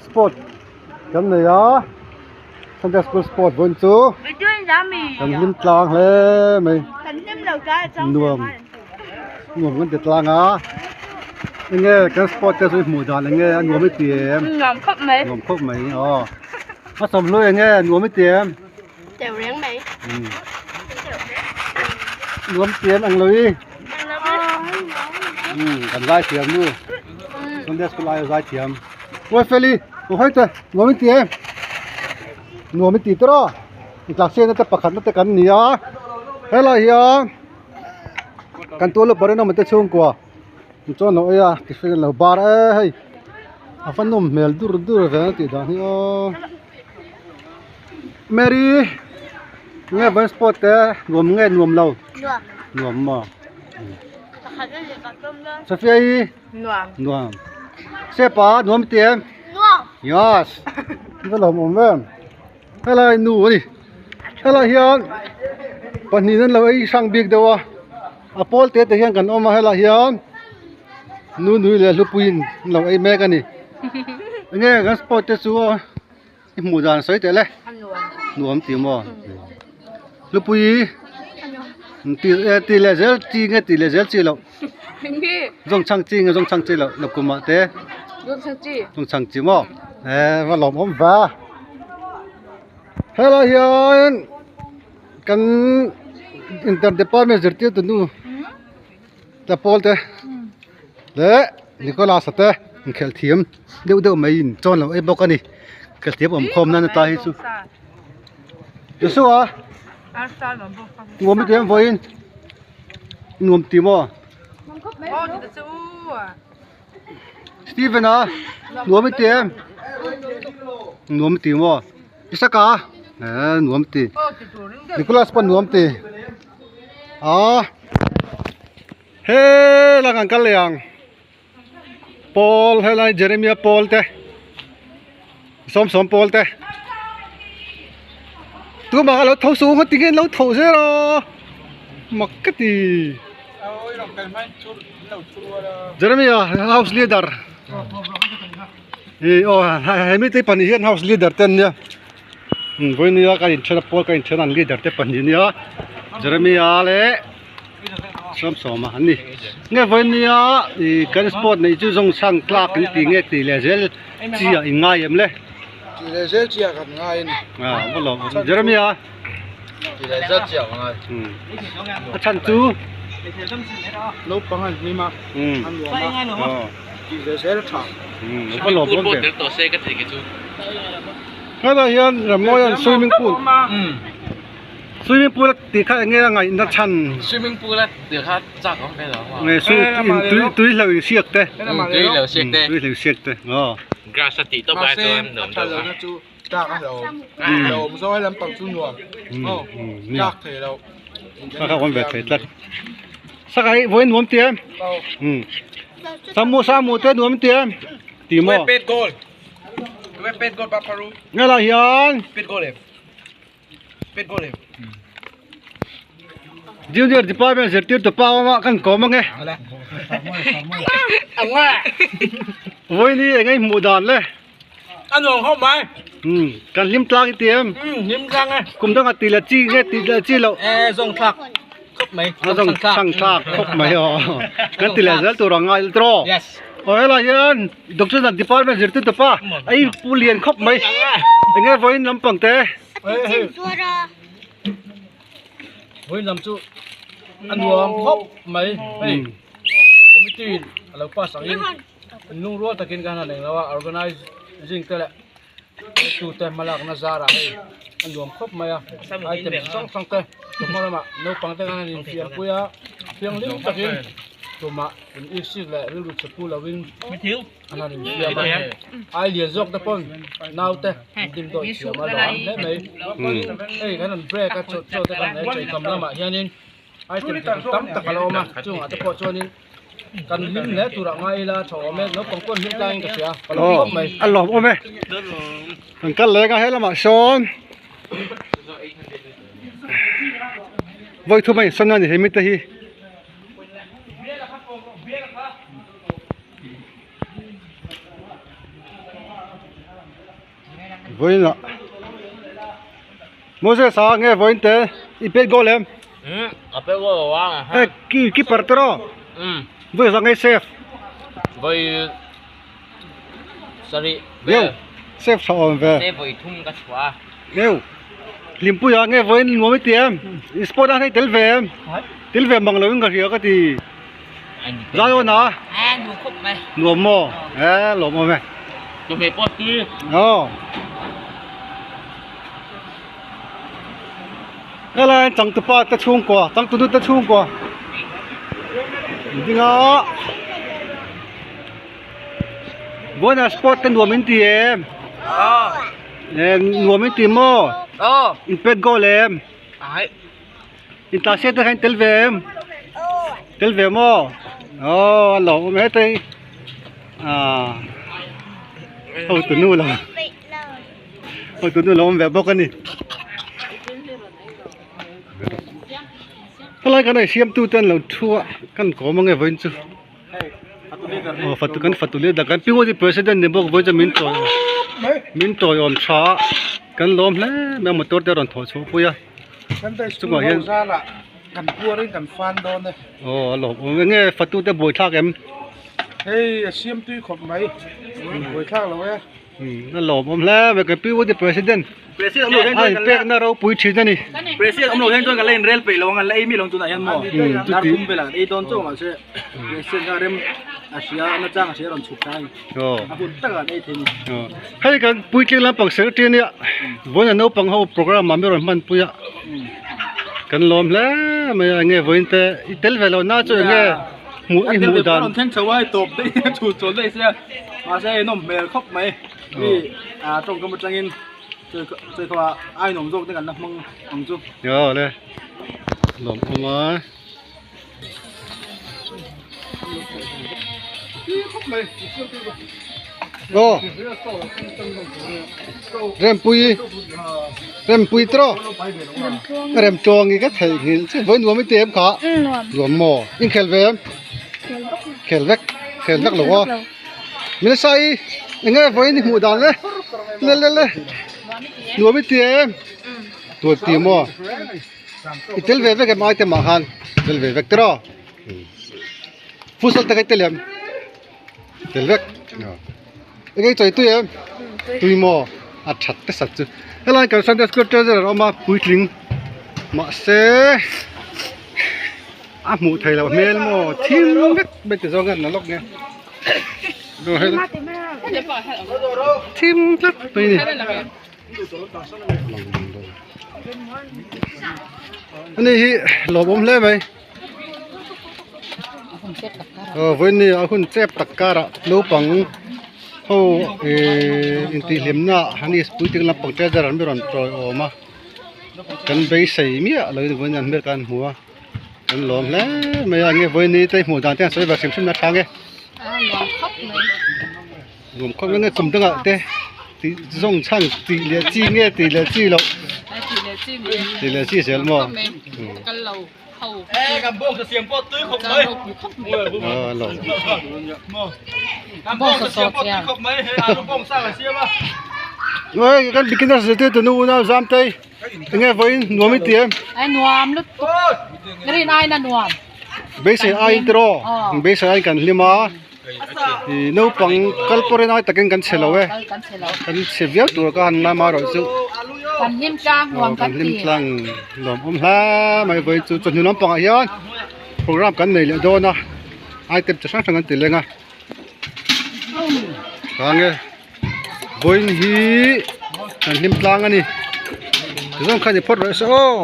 Sport kan nei a Sunday school sport vawiin chu kan hlim tlang hle mai nuam nuam kan ti tlang a enge kan sport te chu hmuh dan enge a nuam i ti em nuam khawp mai nuam khawp mai aw a sawmhlui enge nuam i ti em. Teuh reng mai. Nuam tiam ang lo i. Kan zai thiam nu. Sunday school aia zai thiam. Oi Feli, u hoi te, nuam i ti em? Nuam i ti te rawh. Intlak siakna te pakhatna te kan ni a. Helai hian kan tual upa rinawm te chhungkua chuan lo ei a tiffin an lo bar e hei. A va nawm hmel dur dur ve a tih dan hi aw. Mary nge vawiin sport te nuam nge nuam lo nuam nuam maw Sophia hi nuam nuam Sepa nuam ti em nuam yes va lawm awm em helai nu a ni helai hian pahnih an lo ei hrang bik deuh a a pawl te te hian kan awm a helai hian nu nui leh hlupuiin an lo ei mek a ni enge kan sport te chu I hmuh dan sawi teh le nuam ti maw lupui ti ti leh zel chi nge ti leh zel chi loh zawng chhang chi nge zawng chhang chi loh nakum ah te zawng chhang chi maw eh va lawmawm va helai hian kan inter department zirtirtu nu te pawl te leh Nicholas a te inkhelh thiam deuh deuh mai in chawn lo ei bawk a ni inkhelh thiam awm khawm nan ata hi chu Joshua nuam i ti em vawiin nuam ti maw Steven a nuam i ti em nuam i ti maw Isaka eh nuam ti Nicholas pawh nuam ti ah. Helai kan kal leh ang pawl helai Jeremia pawl te sawmsawm pawl te tumah a lo tho suh ngawt tinge an lo tho zel a mak ka ti Jeremia house leader ih aw hemi te pahnih hian house leader te an nia vawinia ka inthen a pawl ka inthen a an leader te pahnih ania Jeremia leh. Sawmsawma an ni nge vawinia ih kan sport neih chu zawng chhang tlak an ti nge tih leh zel chi ah in ngai em le tih leh zel chi ah kan ngai a ni ah va lawm awm Jeremia tih leh zel chi ah ka ngai a chhan chu naupang an hlim a a nuam a tih leh zel a tha va lawm awm ve helai hian Rammawia'n swimming pool Swimming pool a tih kha enge a ngaihna chhan? Swimming pool a tih kha chak awm ve lo maw? Nge tui tui hlo in siak te. Tui hlo siak te. Tui hlo siak te aw. Grass a tih tawp ai chuan nuam deuh a. Mahse a tha lohna chu tlak a hlauhawm. Hlauhawm zawng he lampang chu nuam aw tlak thei lo. Tlak a awm ve thei tlat. Sakai vawiin nuam ti em? Samu samu te nuam ti em? Ti maw? Pet goal. Pet goal pa paru. Nge lah hian. Pet goal em. Junior department zirtir tu pa awm a kan kawm ange vawiin hi eng hmuh dan le a nuam khawp mai kan hlim tlang i ti em hlim tlang e kum dangah tih leh chi nge tih leh chi loh e zawng thlak khawp mai a zawng chhang thlak khawp mai aw kan ti leh zel tur ang ngai tawh yes aw helai hian doctor department zirtir tu pa ei pu lian khawp mai enge vawiin lampang te. Vawiin lam chu a nuam khawp mai hei committee in a lo pass angin an lungrual takin kan han englo a organizing te leh tute hmalakna zarah hei a nuam khawp mai a item chi hrang hrang te chawhma lamah naupang te khan an infiampui a thianghlim takin tumah in ik leh rilru chhe pu lovin. An han infiam a, ai lian zawk te pawn naute an dim dawih thiam a lo ang hle mai. Hei kan han break a chaw chaw te kan ei chaw kam lamah hianin item chi tam tak a lo awm a, chungah te pawh chuanin kan hlim hle turah ngai ila tha awm e, naupang pawh an hlim tlangin ka hria, ka lawm khawp mai. A lawm awm e, kan kal leng a helamah sawn. Vawi thum a insawn a ni hemi te hi. Vawiin ah Moses a nge vawiin te i pet goal em? Um a pet goal lo a Eh ki keeper te rawh um vawi zah nge save vawi sarih vel save tha awm ve se vawi thum ka chhuah a ngeu hlimpui ah nge vawiin nuam i ti em i sport ah hei tel ve em tel ve mang lo in ka hria ka ti Zion a nuam maw eh lawm awm e chawhmeh pawh tui aw helai changtupa te chhungkua changtunu te chhungkua ding a vawiinah sport te nuam in ti em eh nuam in ti maw in pet goal em. Intahsiak te kha in tel ve em? Tel ve maw? Aw a lawm awm hetei ah hotu nu lo hotu nu lo awm ve bawk a ni. Helai kan ei siamtu te an lo thu a kan kawm ange vawiin chu. Aw fatu kan fatu leader kan pi ngawt hi president ni bawk vawiin chu min tawi min tawiawm tha a kan lawm hle mai a motor te a rawn thawh chhuah pui a chungah hian kan puarin kan fan dawn e aw a lawm awm enge fatu te buaithlak em hei a siam tui khawp mai buaithlak lo e. A lawmawm hle mai kan pi Woody President a inpekna ropui thin a ni. President awm lo hian chuan kan la inrel peih lo ang an la ei mi lo tunah hian maw dar thum velah kan ei dawn chauh mahse President kha rem a hria a nachang a hria a rawn chhuk ta a ni a hun takah an ei thei a ni. Hei kan puitling lampang secretary ania vawiin a naupang ho program ah mi rawn hmanpui a kan lawm hle mai a enge vawiin te i tel ve loh na chu enge hmuh i hmuh dan. A rawn thleng chho a hei tawp daih a chhut chawl daih sia. Mahse a inawm hmel khawp mai mi ah tawngkam atangin chawi khawp ah a inawm zawk te kan la hmang ang chu. Aw le lawm awm a. Aw Rempui Rempui tawh Remtluangi ka theihnghilh che vawi nuam i ti em kha nuam maw inkhel ve em. Khel vek khel vek lo aw Melissa i enge vawiin i hmuh dan le le le le nuam i ti em tuan ti maw i tel ve vek em item ah khan tel ve vek tiraw futsal te kha i tel em tel vek enge i chawi tui em tui maw a that te sat chu helai kan Sunday school treasurer a awm a puitling mahse. A hmuh theih loh hmel maw thim vek mai ti zawng hian a lawk nge thim tlat mai a ni ani hi lawmawm hle mai aw vawiin a hun chep tak karah naupang ho ihh intihhlimna an puitling lampang treasure an rawn tawiawm a kan beisei miah lo in vawiin an hmel kha an hmu a. Kan lawm hle mai a enge vawiin te hmuh dan te an sawi ve hrim hrim na thang e. Nuam khawp mai. Nuam khawp mai nge kum dangah te tih zawng chhan tih leh chi nge tih leh chi loh. Tih leh chi ni e. Tih leh chi zel maw. Kal lo ho. Kan bawng sa siam pawh tui khawp mai. Ropui khawp mai. Aw lo. Kan bawng sa siam pawh tui khawp mai he alu bawng sa kan siam a. Oi kan beginner zirtirtu nu unau Zamtei. Enge vawiin nuam i ti em? Ai nuam lutuk. Rin aiin a nuam. Beisei aiin tiraw? Beisei aiin kan hlim a. I naupang kal pawh rin ai takin kan chhe lo e. Kan chhe viau tur ka han la marawh chu. Kan hlim tlang nuam kan ti. Kan hlim tlang nuam awm hle mai vawiin chu chawhnu lampangah hian program kan nei leh dawn a. Item chi hrang hrang an ti leng a. Tang e. Vawiin hi kan hlim tlang a ni. Tizawng khan i phawt rawh se aw.